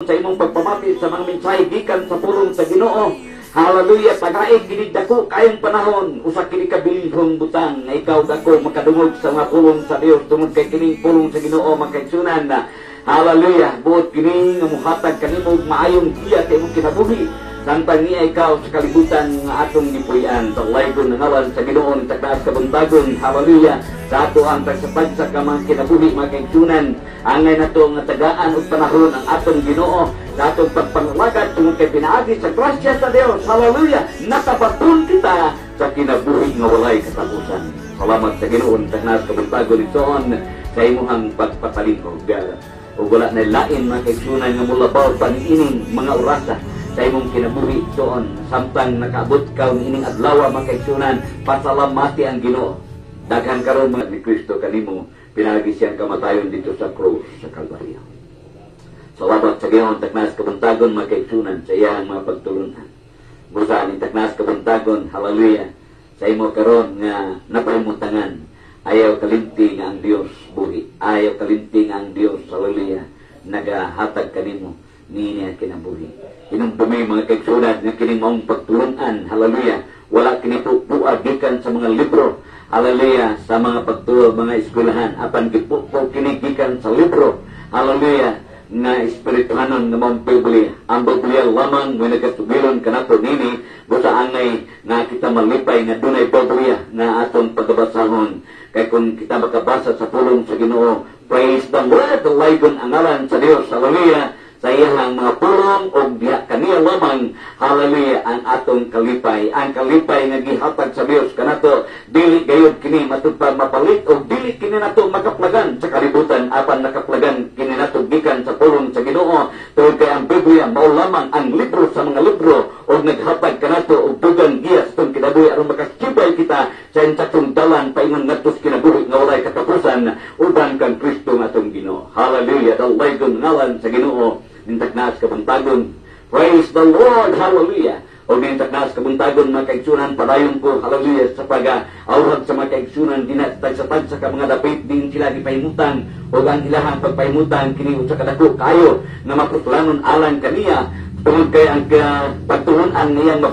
sa imong pagpamati sa mga mensahe gikan sa pulong sa Ginoo. Hallelujah, tagai kini dako kayong panahon, usa kini ka bilhong butang nga ikaw dako makadungog sa mga pulong sa Dios tungod kay kining pulong sa Ginoo, mga kaigsunan. Hallelujah, buot kini nga muhatag kanimo og maayong giya sa imong kinabuhi samtang niya ikaw sa kalibutan nga atong gipuy-an. Dalaygon ang ngalan sa Ginoo ning tagnaas kabuntagon. Hallelujah. Sa ato ang tagsa-tagsa ka mga kinabuhi, mga kaigsunan. Angay nato nga tagaan og panahon ang atong Ginoo sa atong pagpangalagad tungod kay pinaagi sa grasya sa Dios. Hallelujah. Nakabaton kita sa kinabuhi nga walay katapusan. Salamat sa Ginoo ning tagnaas kabuntagon, igsoon, sa imuhang pagpatalingkod. Ug wala na lain, mga kaigsunan, nga mulabaw pa niining mga orasa sa imong kinabuhi, igsoon, samtang nakaabot ka ining adlaw, mga kaigsunan. Pasalamati ang Ginoo. Daghan karon mga ni Kristo kanimo pinaagi siyang kamatayon dito sa krus sa Kalbaryo. Salamat sa Ginoo taknas kabuntagon, mga kaigsunan, sa iyang mga pagtulunan. Busa ni taknas kabuntagon, hallelujah, sa imo karon nga napahimutangan, ayaw kalimti nga ang Dios buhi. Ayaw kalimti nga ang Dios, hallelujah, nagahatag kanimo niini ang kinabuhi. Hinumdumi, mga kaigsunan, nga kining maong pagtulunan, hallelujah, wala kini buag gikan sa mga libro, hallelujah, sa mga pagtuo, mga eskwelahan, apan gipupo kini gikan sa libro, hallelujah, nga espirituhanon nga maong Biblia. Ang Biblia lamang may nagkasugilon kanato nini. Busa angay nga kita malipay nga dunay Biblia nga atong pagabasahon. Kay kung kita makabasa sa pulong sa Ginoo, praise the Lord, dalaygon ang ngalan sa Dios, hallelujah, sa iyang mga pulong og diha kaniya lamang, hallelujah, ang atong kalipay. Ang kalipay nga gihatag sa Dios kanato, dili gayud kini matud pa mapalit og dili kini nato makaplagan sa kalibutan, apan nakaplagan kini nato gikan sa pulong sa Ginoo tungod kay ang Biblia mao lamang ang libro sa mga libro og naghatag kanato og dugang giya sa atong kinabuhi aron makasibay kita sa insaktong dalan paingon ngadto sa kinabuhi nga walay katapusan uban kang Kristo nga atong Ginoo. Hallelujah, dalaygon ngalan sa Ginoo ning taknas kabuntagon. Praise the Lord, hallelujah. O ning taknas kabuntagon, mga kaigsunan, padayon ko, hallelujah, sa pag-awhag sa mga kaigsunan dina tagsa-tagsa ka mga dapit din sila gipahimutan o ang ilahang pagpahimutan kini usa ka dako kayo nga mapuslanon alang kaniya tungod kay ang pagtuon-an niyang